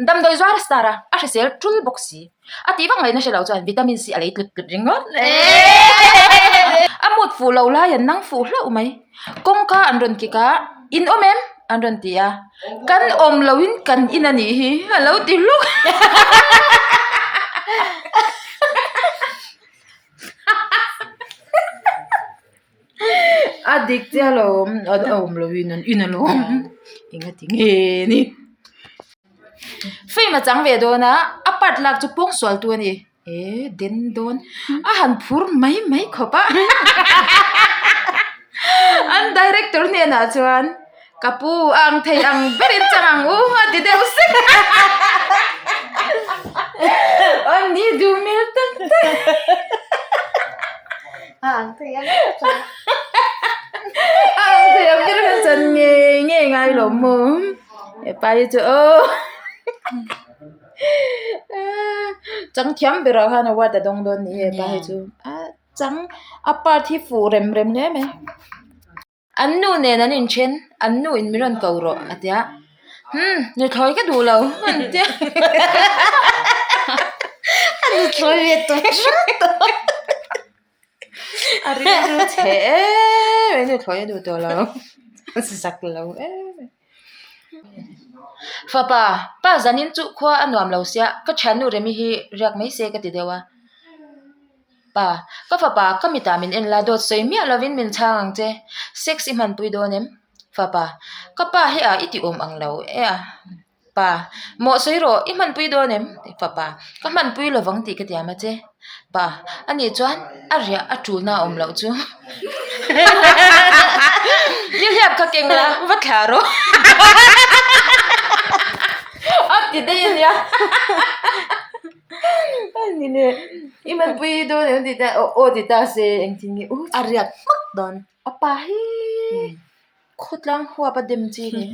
Damdawi zuar a star a, a hrisel tul bawk si. A tih vak ngaihna hre lo chuan vitamin C a lei tlut tlut ringawt. A mut fuh lo lai an nang fuh hlauh mai. Kawngka an rawn kik a, In awm em? an rawn ti a. Kan awm loin kan in a nih hi a lo ti hluk. A dik chiah alawm a awm loin an in alawm enga ti nge ni film a chang ve dawn a a part lak chu pawng sual tu a ni e den dawn a han phur mai mai khawp a an director hnenah chuan ka pu a ang thei ang berin chang ang u a ti deuh sek a ni duh hmel tak tak. A ang thei ang ber chuan. A ang thei ang ber kha chan ngei ngei ngai lo maw hepa hi chu aw chang thiam berah khan award a dawng dawn ni hepa hi chu a chang a part hi fuh rem rem hle mai. An nu nen an inthen, an nu in min rawn ko rawh a tia, Umm, nuthlawi ka duh lo an tia. A nuthlawi ve tawh hrat tawh. A rilru chhe em em, nuthlawi a duh tawh lo, a zak lo em em. Fapa, pa zanin chu khua a nuam lo sia, ka thiannu Remi hi riak mai se ka ti deuh a. Pa, ka fapa, ka mitah min en la, dawt sawi miah lovin min chhang ang che. Sex i hmanpui dawn em? Fapa, ka pa hi a i ti awm ang lo e a. Pa, mawh sawi rawh, i hmanpui dawn em? Fapa, ka hmanpui lovang tih ka tiam a che. Pa, anih chuan a riah a tulna a awm loh chu. Nihliap kha keng la, va thlah rawh. A ti daih a nia. Ani le i hmanpui dawn em tih ta aw aw ti ta se engtin nge u a riat hmak dawn a pa hi khawtlang huap a dem chi ni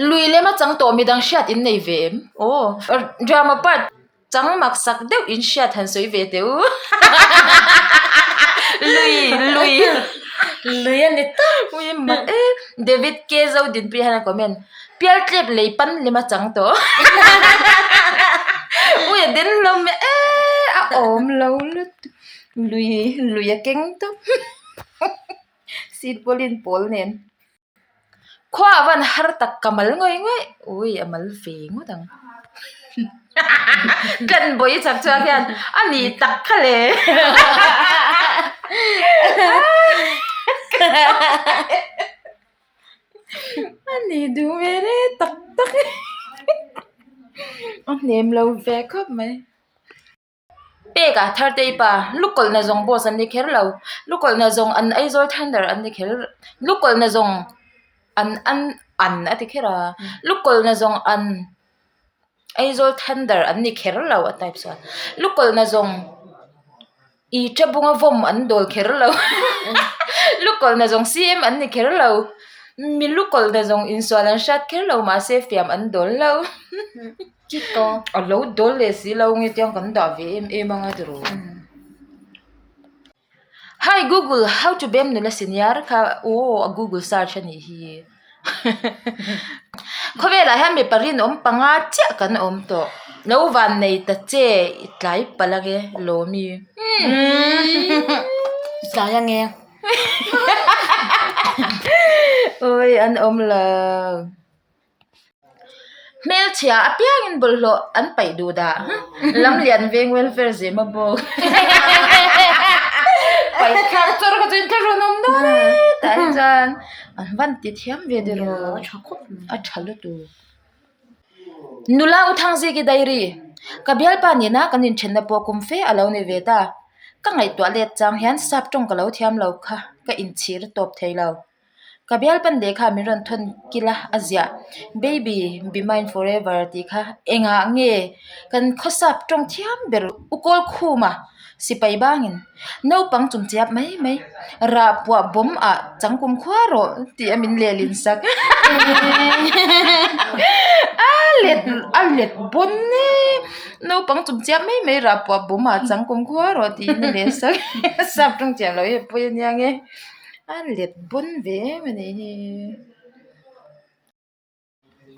lui lem a chang tawh midang hriat in nei ve em aw drama part Chang mak sak deuh in hriat han sawi ve teh u. Lui lui lui a ni tak. Ui mak e. David K Zodinpuia hian a comment. Pialtlep lei pan lem a chang tawh. Ui a den hlawm e a awm lo lutuk. Lui lui a keng tawp. Seat pawlin pawl nen. Khua a van har tak ka mal ngawih ngawih ui a mal ve ngawt ang tlan bawi chak chuak hian a ni tak kha le a ni duh hmel e tak tak a hnem lo ve khawp mai. Pek a Thartei pa, lukawlhna zawng boss an ni kher lo, lukawlhna zawng an Aizawl Thunder an ni kher, lukawlhna zawng an an an a ti kher a, lukawlhna zawng an Aizawl Thunder an ni kher lo a type chuan, lukawlhna zawng i tabunga vawm an dawl kher lo, lukawlhna zawng CM an ni kher lo, mi lukawlhna zawng insual an hriat kher lo mahse fiam an dawl lo. A lo dawl leh si lo nge tiang kan dah ve em em anga tiraw. Hi Google how to bem nula senior kha aw a Google search a nih hi. Khawvelah hian mipa rinawm panga chiah kan awm tawh. Lo van nei ta che i tlai palh ange Lawmi. I tlai ange. Awi an awm lo. Hmelchhia apiangin bawlhhlawh an paih duh dah. Lamlian veng welfare zem a bawk. Paih thlak chawr kha chuan thlahrun awm dawn e tah hi chuan an van ti thiam ve tiraw. A tha khawp mai. A tha lutuk. Nula u Thangziki diary ka bialpa nena kan inthenna pawh kum fe a lo ni ve ta. Ka ngaihtuah let chang hian sap tawng ka lo thiam lo kha ka inchhir tawp thei lo. Ka bialpan lehkha min rawn thawn kil a, a ziah Baby be mine forever tih kha engah nge kan khawsap tawng thiam ber u kawl khum a sipai bangin naupang chung chiap mai mai rah puah bawm ah changkum khua rawh tih a min lehlin sak a let a let bawn e naupang chung chiap mai mai rah puah bawm ah changkum khua rawh tiin a leh sak sap tawng thiam loh hi a pawi ania nge. A let bawn ve em a nih hi.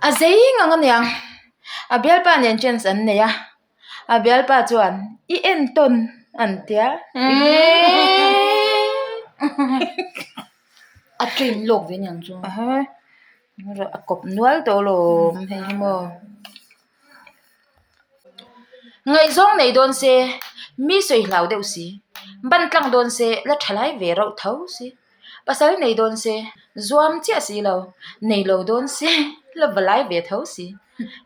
A zei ngang aniang a bialpa nen chance an nei a a bialpa chuan i entawn an tia A train lawk ve aniang chu. A kawp nual tawh alawm hei hi maw. Ngaihzawng nei dawn se mi sawi hlau deuh si, ban tlang dawn se la tha lai ve rauh tho si, pasal nei dawn se zuam chiah si lo, nei lo dawn se la va lai ve tho si,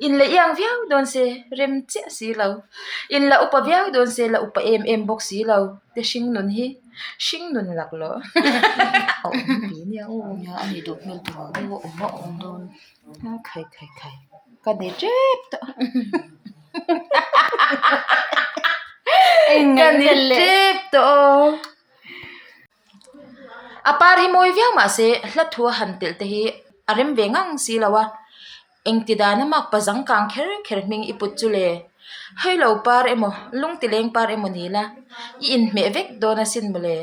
in la iang viau dawn se rem chiah si lo, in la upa viau dawn se la upa em em bawk si lo te hring nun hi hring nun laklawh a awm pi nia aw. Nia a nih duh hmel tur ang deuh a awm a awm dawn. Khai khai khai ka nei tep tawh ka nei tep tawh aw a par hi mawi viau mah se hla thu a han telh te hi a rem ve ngang si lo a engti dan a mak pazang kang kher kher hming i put chu le hei lo par emaw lung ti leng par emaw ni la i inhmeh vek dawn asin mawle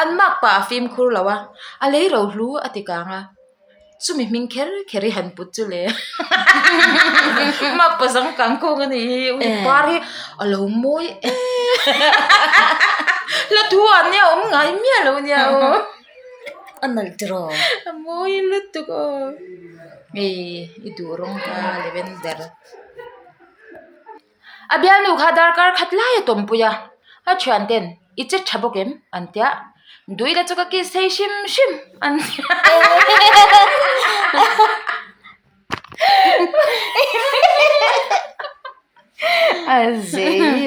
an mak pah a fimkhur lo a a lei ro hlu a ti kang a. Chumi hming kher kher hi han put chu le Map pazang kang kawng a nih hi ui par hi a lo mawi em hla thu ah nia awm ngai miah lo nia aw A nalh tiraw a mawi lutuk aw hei i duh rawng kha lavender a bialnu kha darkar khat lai a tawmpui a a thian ten i che tha bawk em an tia duila chu ka kiss thei hrim hrim an tia a zei e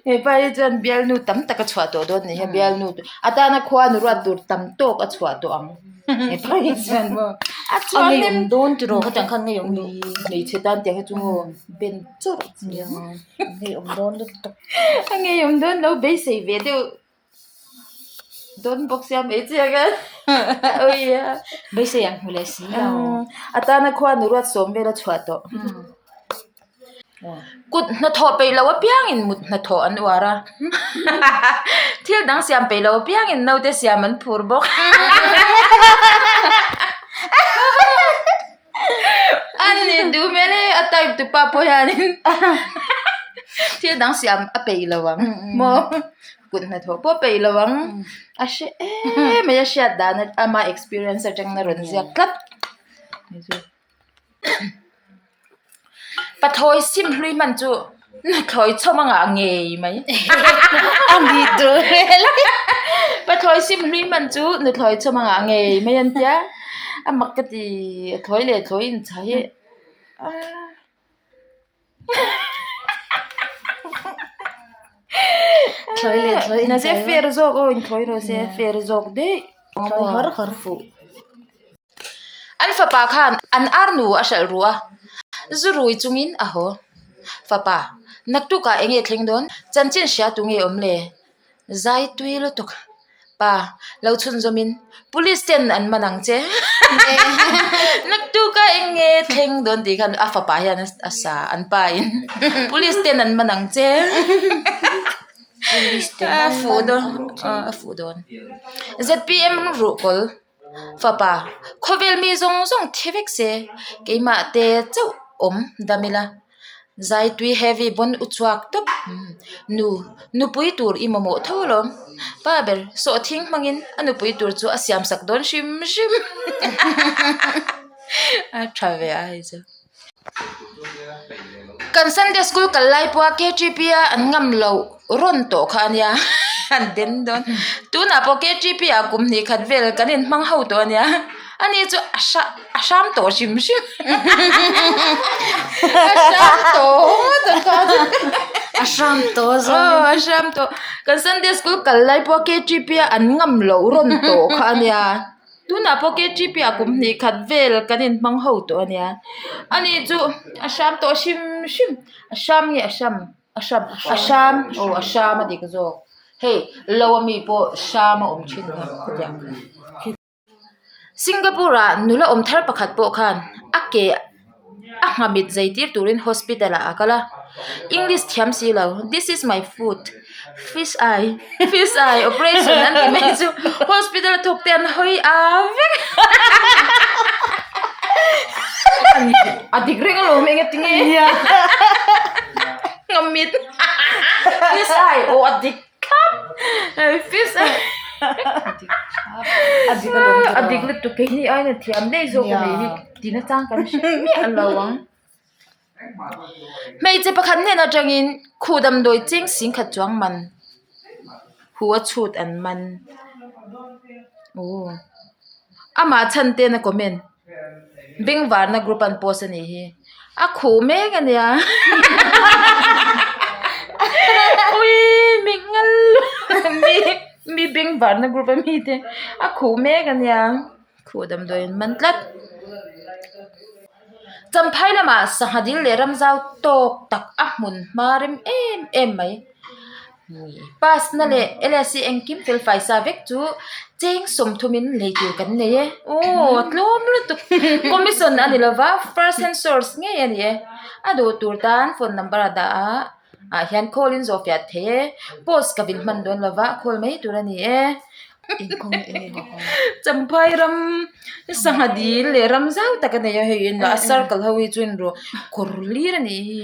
hepa hi chuan bialnu tam tak a chhuah tawh dawn a ni hi bialnu atana khua nu ruat tur tam tawk a chhuah tawh ang. Hepa hi chuan maw a chuan A ngeiawm dawn tiraw khatiang khan ngeiawm duh. Hmeichhe tan tiang hi chu maw ben chawrh chi a Ngeiawm dawn lutuk. A ngeiawm dawn lo beisei ve deuh dawn bawk sia hmeichhia khan awia. Beisei ang hmu leh si lo. A tana khuanu ruat sawm vel a chhuah tawh. Kut hnathawh peih loh apiangin mut hnathawh an uar a, thil dang siam peih loh apiangin naute siam an phur bawk. A ni duh hmel e, a type tu pa pawh hianin thil dang siam a peih lo ang maw, kut hnathawh pawh a peih lo ang, a hre em mai a hriat dan ama experience atangin a rawn ziak tlat. Pathlawi sim hlui hman chu thlawi chhawm a ngah ngei mai. A ni tur hmel. Pathlawi sim hlui hman chu nuthlawi chhawm a ngah ngei mai an tia. A mak ka ti a thlawi leh thlawi inchah hi. Thlawi leh thlawi inchah hi. Fair zawk aw inthlawi rawh se fair zawk daih. Thlawi har har fuh. An fapa khan an ar nu a hralh ru a, zu rui chungin a haw. Fapa, naktukah eng nge thleng dawn? Chanchin hria tu nge awm le? Zai tui lutuk. Pa, lo chhunzawmin, Police ten an man ang che. Naktukah eng nge thleng dawn tih khan a fapa hian a sa an pa in Police ten an man ang che. A fuh dawn, a fuh dawn. ZPM ruhkawl. Fapa, khawvel mi zawng zawng thi vek se, keimah te chauh awm dam ila. Zai tui heavy pawn u chhuak tawp. Nu, nupui tur i mamawh tho alawm. Pa ber, sawhthing hmangin a nupui tur chu a siam sak dawn hrim hrim. A tha ve a hei chu. Kan Sunday school kal lai pawha KTP a an ngam loh rawn tawh kha a nia an den dawn. Tunah pawh KTP ah kum hnih khat vel kan inhmang ho tawh a nia. Ani chu a hra a hram tawh hrim hrim. A hram tawh ngawt ang kha chu. A hram tawh zawng. Aw a hram tawh. Kan Sunday school kal lai pawha KTP a an ngam loh rawn tawh kha a nia. Tunah pawh KTP ah kum hnih khat vel kan inhmang ho tawh a nia. Ani chu a hram tawh hrim hrim. A hram nge a hram? A hram a hram aw a hram a dik zawk. Hei lo a mi pawh hram a awm thin kha khawtiang kha. Singapore ah nula awm thar pakhat pawh khan a ke a nghamit zai tir turin hospital ah a kal a. English thiam si lo this is my foot fish eye fish eye operation an ti mai chu hospital a thawk te an hawi a vek. A dik reng alawm eng ati nge? Ngamit. Fish eye aw a dik thlap. Fish eye. A dik alawm A dik lutuk keini aiin a thiam daih zawk a nei hi tina chang kan hre miah lo ang. Hmeichhe pakhat hnen atangin khuh damdawi ching sing khat chuang man huh a chhut an man. Aw amah chhan ten a comment bengvarna group an post a nih hi a khuh mek a nia uii mi nghal mi mi bengvarna group a mi te a khuh mek a nia khuh damdawi an man tlat. Champhai lamah sangha dil leh ramzau tawk tak a hmun hma rem em em mai. Pass na leh LSC engkim fel fai sa vek chu cheng sawmthumin lei tur kan nei e. Aw tlawm lutuk commission a ni lova first hand source ngei a ni e. A duh tur tan phone number a dah a ah hian call in zawh fiah thei e. Post ka vil hman dawn lova call mai tur a ni e. Champhai ram sangha dil leh ram zau tak a nei a hei in a circle ho hi chu in rawh kawr hlir a nih hi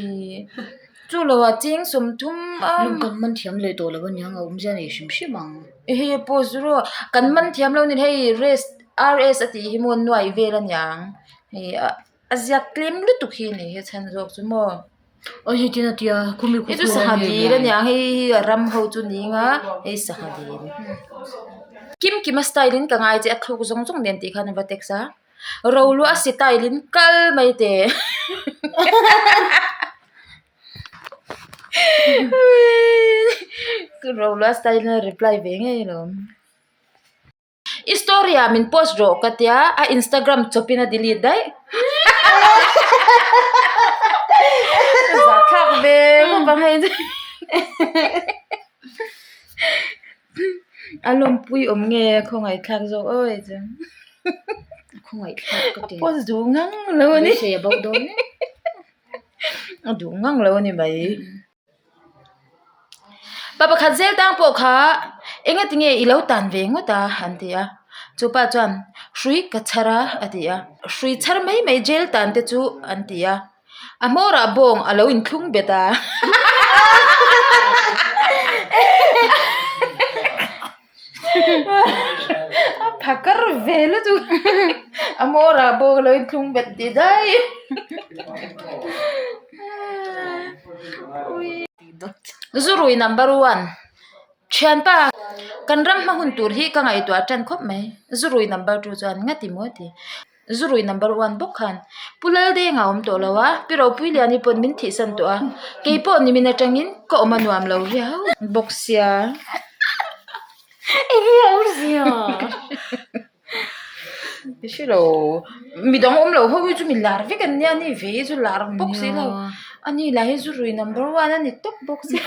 chu lo ah cheng sawmthum a lung kan man thiam leh tawh lo aniang a awmzia nei hrim hrim ang hei a post rawh kan man thiam lo ni hei rest R S a tih hi maw nuai vel aniang hei a ziak tlem lutuk hi a ni hi chhan zawk chu maw. Aw hei tin a tia khumi Hei chu sangha dil ania hei hi a ram ho chu ni anga hei sangha dil kim kima style in ka ngai che a thluk zawng zawng nen tih khan a va text a ro luah a style in kal mai teh ro luah style in a reply ve ngei alawm. I story ah min post rawh ka tia a instagram chawp in a delete daih zahthlak ve khawp ang hei chu a lawmpui awm nge a khawngaihthlak zawk awi chu khawngaihthlak ka ti a post duh ngang lo a ni beisei a bo dawn e a duh ngang lo a ni mai. Pa pakhat zel tang pawh kha eng ati nge i lo tan ve ngawt a an ti a chupa chuan hrui ka chhar a a ti a hrui chhar mai mai jail tan te chu an ti a a hmawr ah bawng a lo inthlung bet a a phakar ve lutuk a hmawr ah bawng a lo inthlung bet ti daih Zurui number one thianpa kan ram hma hun tur hi ka ngaihtuah tan khawp mai zurui number two chuan nga ti maw ti. Zurui number one bawk khan Pu Laldenga a awm tawh lo a, Pi Ropuiliani pawn min thihsan tawh a, kei pawh nimin atangin ka awm a nuam lo riau bawk sia. I hre lo, midang awm lo ho hi chu mi lar vek an nia, ani ve hi chu lar bawk si lo, ani lah hi zurui number one a ni tawp bawk sia.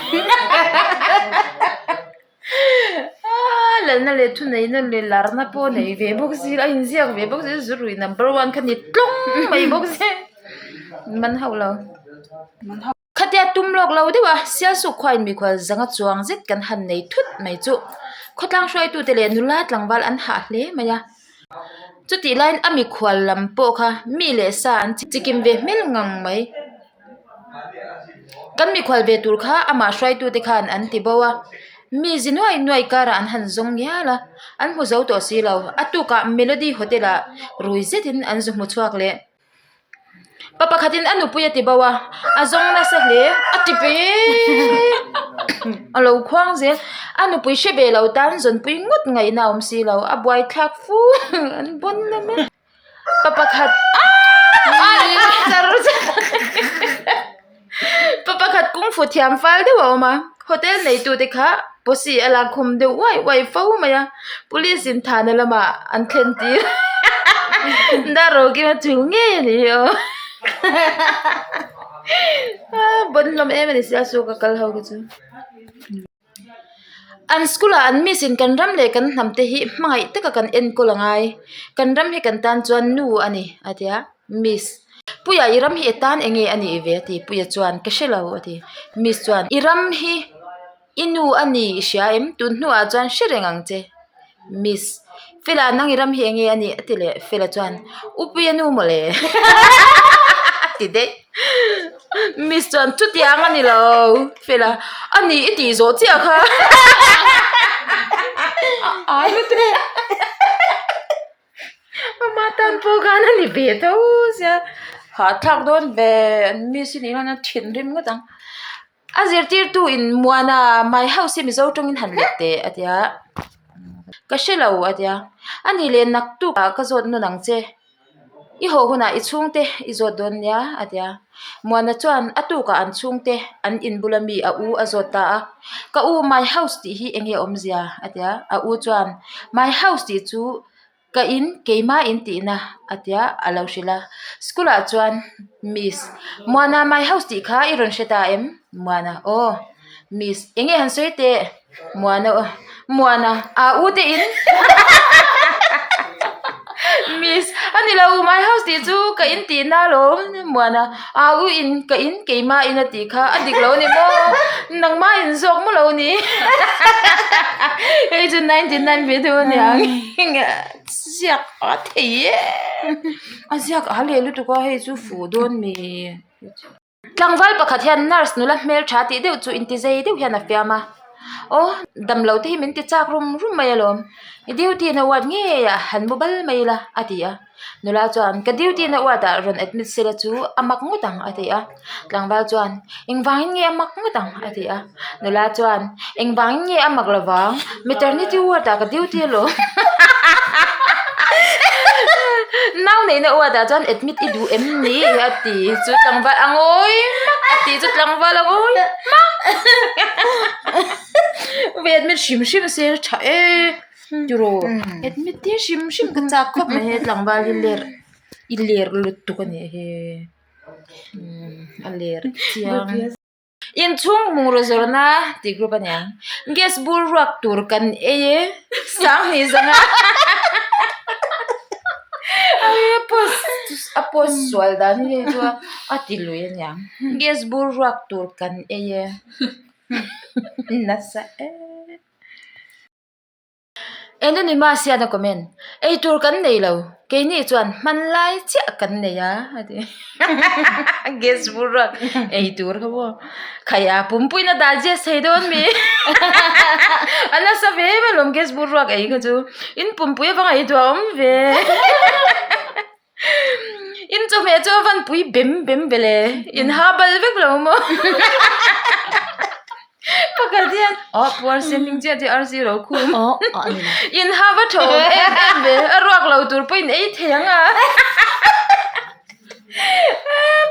Aaa lalna leh thuneihna leh larna pawh nei ve bawk si a inziak ve bawk si zurui number one kha ni tlawng mai bawk si man hauh lo khatia tum lawk lo deuh a sialsuk khuain mikhual zanga chuang zet kan han nei thut mai chu khawtlang hruaitute leh nula tlangval an hah hle mai a chutih laiin a mikhual lam pawh kha mi leh sa an chikim ve hmel ngang mai. Kan mikhual ve tur kha amah hruaitute khan an ti bo a, mi zi nuai nuai karah an han zawng ngial a, an hmu zo tawh si lo. A tukah Melody Hotel ah rui zetin an zu hmu chhuak leh. Pa pakhatin a nupui a ti bo a, a zawng nasa hle a ti ve a lo khuang zel. A nupui hre ve lo tan zawnpui ngawt ngaihna a awm si lo, a buaithlak fu an bawn na mai. Pa pakhat pa pakhat kungfu thiam fal deuh a awm a hotel neitu te kha posi a lak khum deuh uaih uaih fo mai a police in thana lamah an thlen tir darro kima chul ngei a ni hi aw bon hlawm em a ni sia chu ka kal ho khi chu. An school ah an miss in kan ram leh kan hnam te hi hmangaih taka kan enkawl a ngai kan ram hi kan tan chuan nu a ni a ti a miss puia i ram hi e tan eng nge a nih ve a ti puia chuan ka hre lo a ti miss chuan i ram hi i nu a ni i hria em tun hnuah chuan hre reng ang che miss fela nang i ram hi eng nge a nih a ti leh fela chuan u puia nu mawle. ti daih. Miss chuan chutiang a ni lo Fela a ni i tih zawh chiah kha a ai lutuk Ama tan pawh khan a ni ve tho sia hahthlak dawn ve an miss hi nih hian a thinrim ngawt ang. A zirtirtu in Muana my house hi Mizo tawngin han let teh a ti a, ka hre lo a ti a, a nih leh naktuk ah ka zawt nawn ang che. I haw hunah i chhungte i zawt dawn nia a ti a. Muana chuan a tukah an chhungte an in bula mi a u a zawt ta a. Ka u my house tih hi eng nge awmzia a ti a. A u chuan my house tih chu ka in keimah in tihna a ti a a lo hrilh a. School ah chuan miss Muana my house tih kha i rawn hre ta em? Muana aw miss eng nge han sawi teh? Muana aw Muana a u te in Miss a ni lo my house tih chu ka in tih na alawm Muana a u in ka in keimah in a tih kha a dik lo a ni maw nangmah in zawk maw lo ni hei chu 99 video a niang ziak a thei e a ziak a leh lutuk a hei chu fuh dawn mi. Tlangval pakhat hian nurse nula hmeltha tih deuh chu intizei deuh hian a fiam a, aw damlo te hi min ti chak rum rum mai alawm i duty na ward ngei ah han mu bal mai ila a ti a, nula chuan ka duty na ward ah rawn admit sela chu a mak ngawt ang a ti a, tlangval chuan engvangin nge a mak ngawt ang a ti a, nula chuan engvangin nge a mak lovang maternity ward ah ka duty alawm nau neihna ward ah chuan admit i duh em ni a ti chu tlangval a ngawi hmak a ti chu tlangval a ngawi hmak ve admit hrim hrim se tha e tiraw admit tir hrim hrim ka chak khawp mai he tlangval hi ler i ler lutuk a nih hi a ler chiang. Inchhung bungraw zawrhna tih group a niang. Gas bur ruak tur kan ei e 2000 a post a post sual dan hi hei chu a ti lui a niang. Gas bur ruak tur kan ei e nasa e. Anonymous hian a comment, Eitur kan nei lo, keini chuan hmanlai chiah kan nei a, a ti. Gas bur ruak eitur kha maw? Khaia pumpuiin a digest thei dawn mi? A nasa ve em alawm gas bur ruak ei kha chu. In pumpui avanga eitur a awm ve. In chawhmeh chu a van pui bem bem ve le in ha bal vek lo maw pakhat hian aw puar sen hming chiah chu arsi ro khum in ha va tha awm em em ve a ruak lo tur pawh in ei thei ang a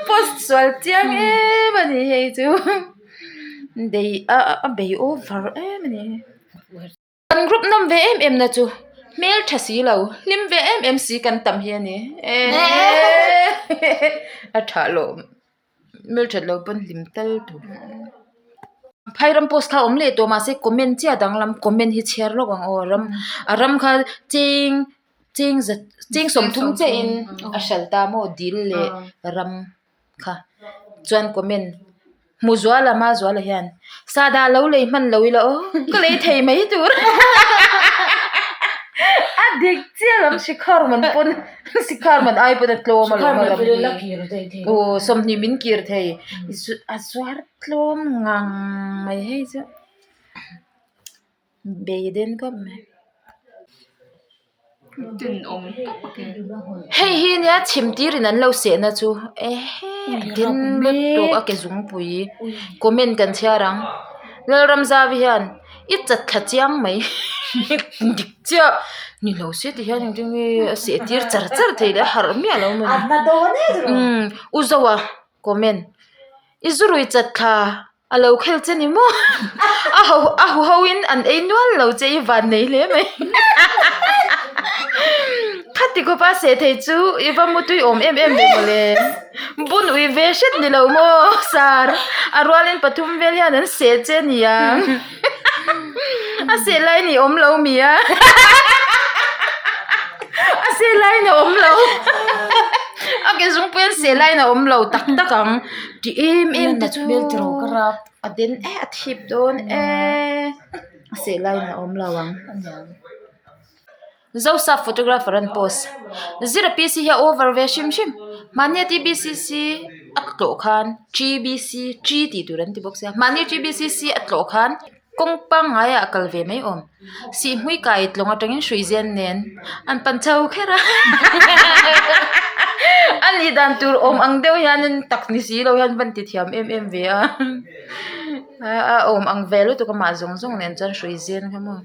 post sual chiang em a ni hei chu bei a bei over em a ni. Kan group nawm ve em em na chu hmel tha si lo hlim ve em em si kan tam hi a ni a tha lo hmel that lo pawn hlim tal tur phai ram post kha awm leh tawh mahse comment chiah danglam comment hi chhiar lawk ang aw ram a ram kha cheng cheng za cheng 30 chiah in a hral ta maw dil leh ram. kha chuan comment hmu zuala hma zuala hian sahdah lo lei hman lo ila aw ka lei thei mai tur a dik chiah lam sikhar man pawn sikhar man ai pawn a tlawm alawm a ram hi aw 20 min kir thei a zuar tlawm ngang mai hei chu beiden khawp mai. Hei hi nia chhim tirin an lo sehna chu ehe a den lutuk a ke zungpui comment kan chhiar ang Lalramzavi hian i chat thla chiang mai dik chiah ni lo se ti hian engtin nge a seh tir char char thei le a harh miah lo mawni umm u Zoa comment i zurui chat thla. A lo khel che ni maw? A ho a hu ho in an ei nual lo che i van nei hle mai. Khati khawpa seh thei chu i va mutui awm em em ve mawle. Bun ui ve hret ni lo maw sir? A rualin pathum vel hian an seh che nia. A seh lai ni awm lo mi a. A seh lai na awm lo. A ke zungpui an seh lai na awm lo tak tak ang. Ti em em te chu a den e a thip dawn e a seh laiin a awm lo ang. Zosap photographer an post zira PC hi a over ve hrim hrim mahnia TBCC. a tlawh khan G_B_C G tih tur an ti bawk sia mahni G_B_C_C a tlawh khan kawng pangngai ah kal ve mai awm sihhmui kai tlawng atangin hrui zen nen an pan chho kher a a nih dan tur awm ang deuh hianin tak ni si lo hian van ti thiam em em ve a a awm ang ve lutuk amah zawng zawng nen chuan hrui zen kha maw.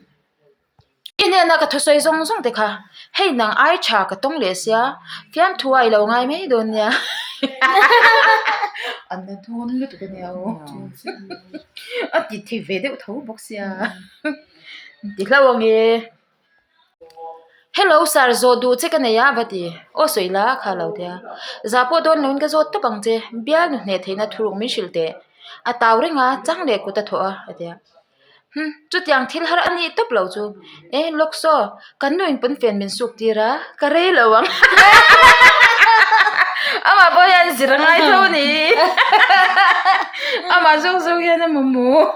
I hnena ka thusawi zawng zawng te kha hei nang ai tha ka tawng leh sia fiamthu a i lo ngai mai dawn nia an la dawn lutuk a nia aw a ti thei ve deuh tho bawk sia ti hlauh ang e hello sir zawh duh che ka nei a va ti aw sawi la kha lo tia zah pawh dawn loin ka zawt tawp ang che bialnu hneh theihna thuruk min hrilh teh a tau reng a chang leh kut a thawh a a ti a. Hum, chutiang thil har a nih tawp lo chu. E, lawk saw, kan nu in pawnfen min suk tir a, ka rei lo ang. Amah pawh hian zir a ngai tho a ni. Amah zawk zawk hian a mamawh.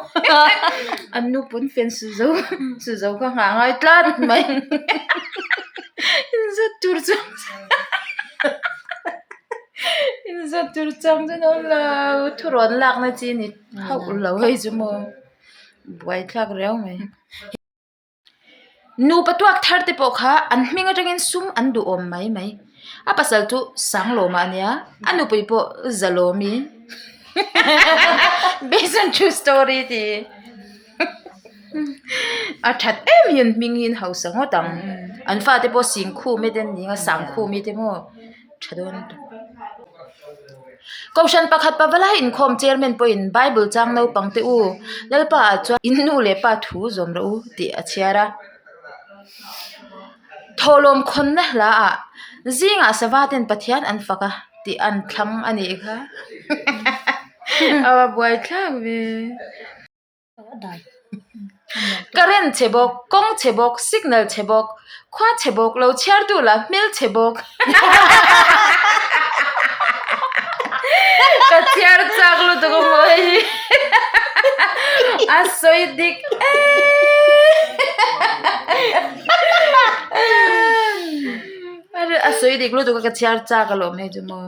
An nu pawnfen su zo, su zo kha nghah ngai tlat mai. Inzawt tur chu inzawt tur chang chu an awm lo, thurawn lakna chi a ni. Hauh lo hei chu maw buaithlak riau mai. Nupa tuak thar te pawh kha an hming atangin sum an duhawm mai mai. A pasal chu Sanglawma a nia, a nupui pawh Zalawmi. Based on true story tih a that em hi an hming hi an hausa ngawt ang. An fate pawh Singkhumi te an ni ang a, Sangkhumi te maw. tha dawn lutuk. Kohhran pakhat pavalai inkhawm chairman pawhin Bible chang naupang te u Lalpa ah chuan in nu leh pa thu zawm rawh u tih a chhiar a. Thawhlawm khawnna hla ah zingah sava ten Pathian an fak a tih an thlang a nih kha. A va buaithlak ve. Current chhe bawk, kawng chhe bawk, signal chhe bawk, khua chhe bawk, lo chhiar tu lah hmel chhe bawk. Ka chhiar chak lutuk a maw hei hi. A sawi dik em. A sawi dik lutuk a ka chhiar chak alawm hei chu maw.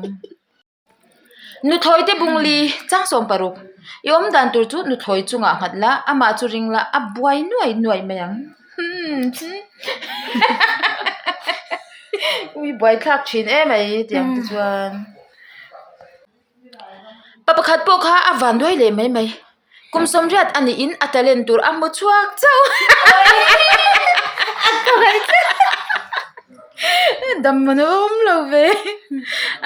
Nuthlawi te bungli chang 16 I awm dan tur chu nuthlawi chungah nghat la, amah chu ring la, a buai nuai nuai mai ang. Ui buai thlak thin em mai tiang te chuan. Pa pakhat pawh kha a van duai leh mai mai. Kum 80 a niin a talent tur a hmu chhuak chauh. Dam an awm lo ve.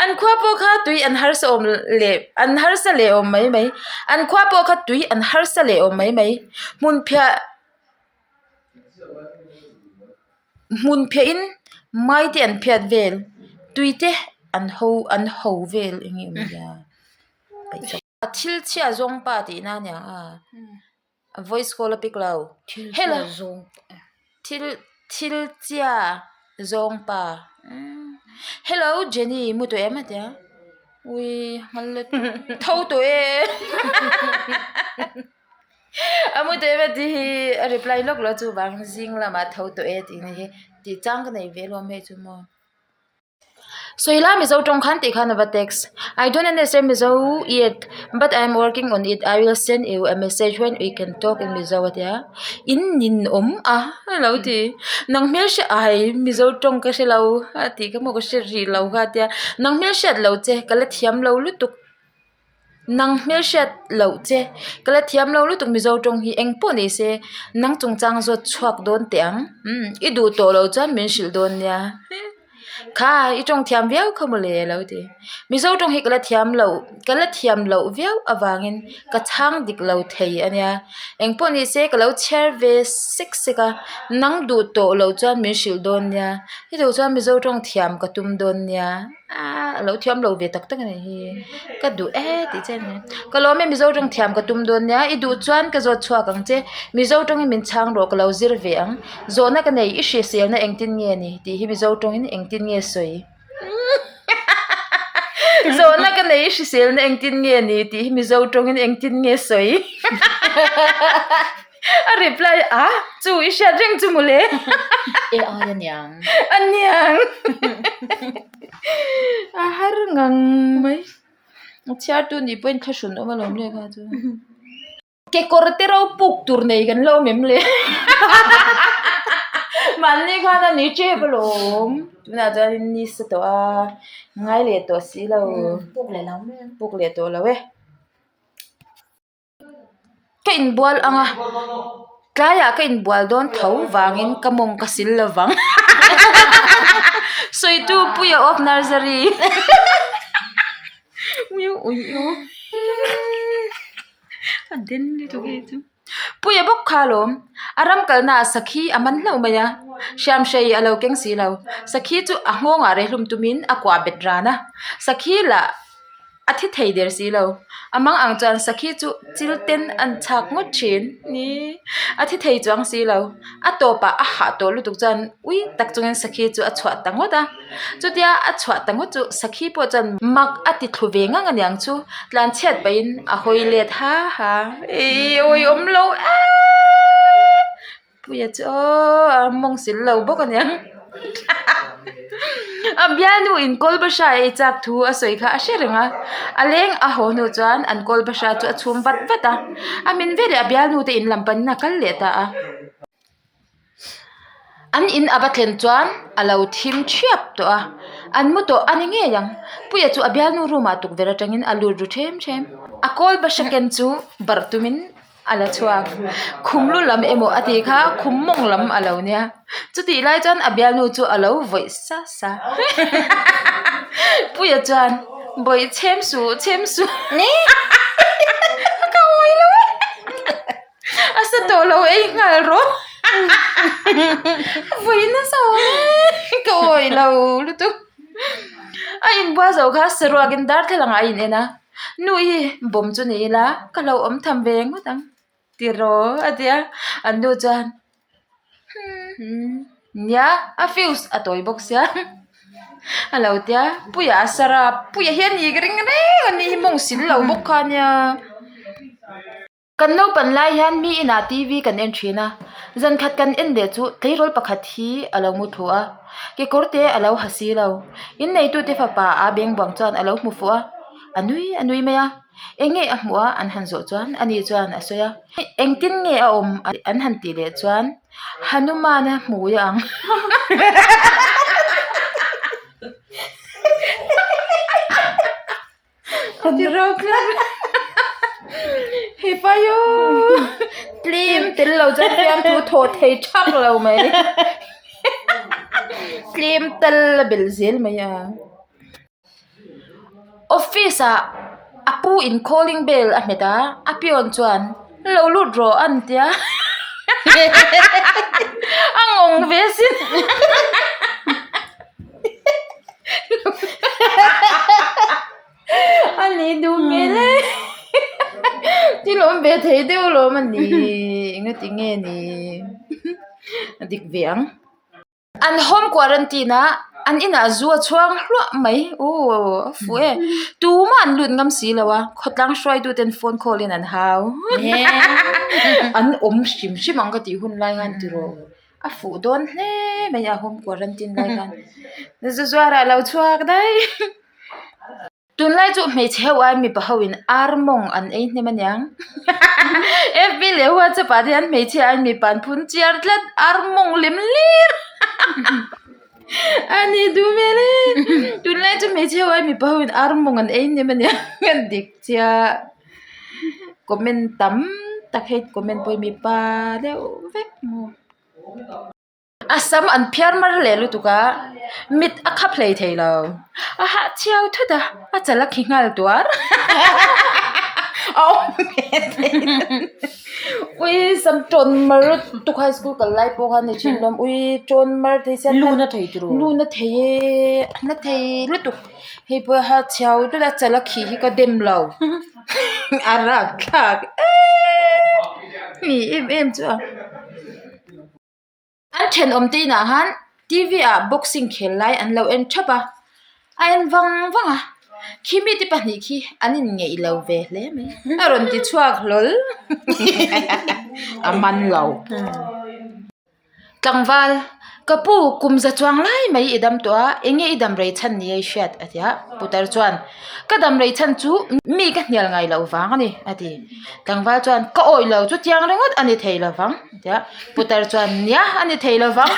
An khua pawh kha tui an harsa awm leh an harsa leh awm mai mai. An khua pawh kha tui an harsa leh awm mai mai. Hmun phiah hmun phiahin mai te an phiat vel tui te an ho an ho vel eng nge awm zia. A thil chhia zawng pa tih na aniang a a voice call a pick lo hello thil thil chhia zawng pa hello Jenny mu tawh em a tia ui nghal let tho tawh e a mu tawh em a tih hi a reply lawk lo chuvang zing lamah tho tawh e tih na hi tih chang ka nei ve alawm hei chu maw. Sawila Mizo tawng khan tih khan a va text. I don't understand Mizo yet but I am working on it. I will send you a message when we can talk in Mizo a ti a. In nin awm a a lo ti. Nang hmel hre ai Mizo tawng ka hre lo a tih kha maw ka hre rih lo kha a tia. Nang hmel hriat lo che ka la thiam lo lutuk. Nang hmelhriat loh che, ka la thiam lo lutuk Mizo tawng hi eng pawh ni se, nang chungchang zawt chhuak dawn teh ang, umm i duh tawh loh chuan min hrilh dawn nia, kha i tawng thiam viau kha mawle a lo ti. Mizo tawng hi ka la thiam loh, ka la thiam loh viau avangin ka chhang dik lo thei a nia, eng pawh ni se ka lo chhiar ve sek sek a, nang duh tawh loh chuan min hrilh dawn nia, i duh chuan Mizo tawng thiam ka tum dawn nia. Aaa a lo thiam lo ve tak tak a nih hi ka duh e tih che ani ka lawm e mizo tawng thiam ka tum dawn nia i duh chuan ka zawt chhuak ang che mizo tawngin min chhang rawh ka lo zir ve ang zawhna ka nei i hriselna engtin nge ni tih hi mizo tawngin engtin nge sawi zawhna ka nei i hriselna engtin nge ni tih hi mizo tawngin engtin nge sawi. A reply a, chu i hriat reng chu mawle. AI aniang. Aniang. A har ngang mai. Chhiartu nih pawhin thlahrun awm alawm le kha chu. Kekawr te ro puk tur nei kan lo awm em le? Mahni khan a ni tep alawm. Tunah chuan ni sa tawh a, ngai leh tawh si lo. Puk leh lo mai ang. Puk leh tawh lo e. Ka inbual ang a, tlaiah ka inbual dawn tho vangin ka mawng ka sil lo vang. Sawitu Puia of Nursery. A den lutuk hei chu. Puia bawk kha alawm, a ram kalna ah sakhi a man hlauh mai a, hriamhrei a lo keng si lo. Sakhi chu a nghawngah rehlum tumin a kuah bet ran a, sakhi lah a thi thei der si lo. A mang ang chuan sakhi chu chil ten an chhak ngawt thin ni, a thi thei chuang si lo. A tawpah a hah tawh lutuk chuan ui tak chungin sakhi chu a chhuah ta ngawt a. Chutia a chhuah ta ngawt chu sakhi pawh chuan mak a ti thlu ve ngang aniang chu tlanchhiat pahin a hawi let ha ha. Ih awi awm lo eeee Puia chu aw a mawng sil lo bawk aniang A bialnu in kawl bahra ei chak thu a sawi kha a hre reng a, a leng a haw hnu chuan an kawl bahra chu a chhum vat vat a, a min veleh a bialnu te in lam panin a kal leh ta a. An in a va thlen chuan a lo thim thiap tawh a, an mu tawh a ni ngei ang. Puia chu a bialnu room ah tukverh atangin a lut ru them them. A kawl bahra ken chu barh tumin a la chhuak. Khum lu lam emaw a tih kha khum mawng lam a lo nia. Chutih lai chuan a bialnu chu a lo vawih sa sa. Puia chuan bawih chhem suh chhem suh ka awih lo e. A sa tawh lo ei nghal rawh vawi nasa awm e ka awih lo lutuk a inbual zo kha saruakin darthlalang ah a in en a nu hi bawm chu ni ila ka lo awm tham ve ngawt ang tiraw a ti a an nu chuan Nia, a fuse a tawi bawk sia a lo tia Puia a sar a Puia hian ni ka ring reng a ni hi mawng sil lo bawk kha nia. Kan naupan lai hian mi inah TV kan en thin a, zan khat kan en leh chu tleirawl pakhat hi a lo mu thu a, kekawr te a lo ha si lo. Inneitute fapa a beng buang chuan a lo hmu fuh a, a nui a nui mai a, eng nge a hmuh a an han zawh chuan ani chuan a sawi a, engtin nge a awm an han tih leh chuan Hanuman-a hmui a ang. He pa yo tlem tel lo chuan fiamthu thawh thei thak lo mai tlem tal a bel zel mai a office ah a pu in calling bell a hmet a a peon chuan lo lut rawh a ni tia a ngawng ve sin. A ni duh hmel e thil awm ve thei deuh alawm a ni engati nge ni a dik ve ang an home quarantine a an inah zu a chhuang hluah mai aw a fuh e tumah an lut ngam si lo a khawtlang hruaitu ten phone call in an hau an awm hrim hrim ang ka tih hun lai khan tiraw. A fuh dawn hle mai a home quarantine lai khan zu zuar ah lo chhuak daih tunlai chu hmeichhe ho ai mipa ho in ar mawng an ei hnem aniang fb leh whatsapp ah te hian hmeichhia ai mipa an phun chiar tlat ar mawng lem hlir a ni duh hmel e tunlai chu hmeichhe ho ai mipa ho in ar mawng an ei hnem aniang a dik chiah comment tam tak hei comment pawh hi mipa deuh vek maw. A sam an phiar mar leh lutuk a mit a khap hlei thei lo a hah chhiau thut a a chal a khi nghal tuar a awm ve thei ui sam tawn mar lutuk high school kal lai pawh khan ni thin lawm ui tawn mar thei sia lu na thei tiraw lu na thei e a na thei lutuk hei pawh a hah chhiau thut a chal a khi hi ka dem lo a rapthlak eeee ni em em chu a. An thenawm te inah khan T V ah boxing khel lai an lo en thap a, a en vang vang a, khi mite pahnih khi an inngeih lo ve hle mai a rawn ti chhuak hlawl a man lo. Tlangval. Ka pu, kum za chuang lai mai i dam tawh a, enge i dam rei chhan ni a i hriat? a ti a. Putar chuan, Ka dam rei chhan chu mi ka hnial ngai loh vang a ni, a ti. Tlangval chuan, Ka awih lo, chutiang ringawt a ni thei lo vang, a ti a. Putar chuan, Nia, a ni thei lo vang.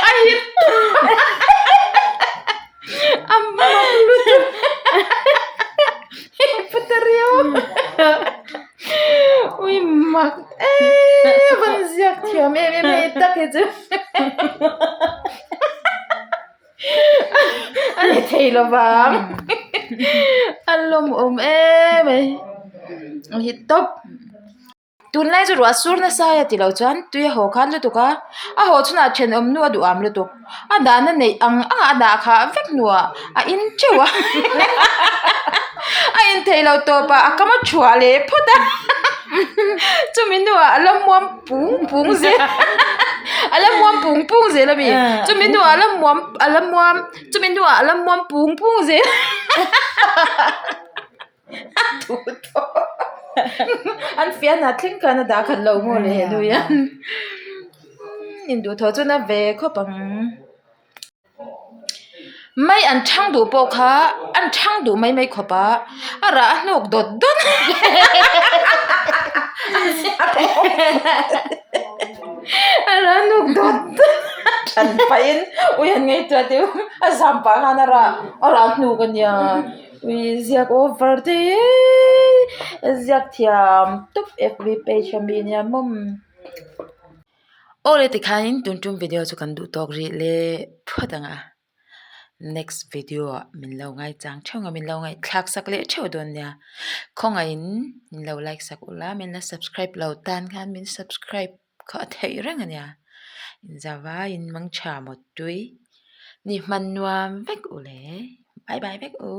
A hit A mak lutuk. Putar riau. Ui mak eee van ziak thiam em em hei tak hi chu a ni thei lo vang a lawmawm em mai a hi tawp tunlai chu ruah sur nasa a ti lo chuan tui a haw khan lutuk a a haw chhunah thenawm nu a duham lutuk a dahna neih ang ang a dah khah vek hnuah a in teuh a a in theih loh tawp ah a kam a thuah leh phawt a chumi hnuah a la muam pung pung zel a la muam pung pung zel a mi chumi hnuah a la muam a la muam chumi hnuah a la muam pung pung zel a duh tawh an fian ah thleng khan a dah khat lo maw le henu hian induhthawh chu na ve khawp ang. Mai an chhang duh pawh kha an chhang duh mai mai khawp a, a rah a hnuk dawt dawt a rah a hnuk dawt dawt a than pahin ui han ngaihtuah teh u a zam pah khan a rah a rah hnuk a nia ui ziak over thei eee ziak thiam tawp fb page a mi nia mawm. Aw le tikhanin tun tum video chu kan duh tawk rih le phawt ang a, next video ah min lo ngaichang theuh ang a, min lo ngaihthlak sak leh theuh dawn nia, khawngaihin min lo like sak ula min la subscribe lo tan khan min subscribe kha a theih reng a nia, inzavaiin mangtha mawtui ni hman nuam vek u le bye bye vek u.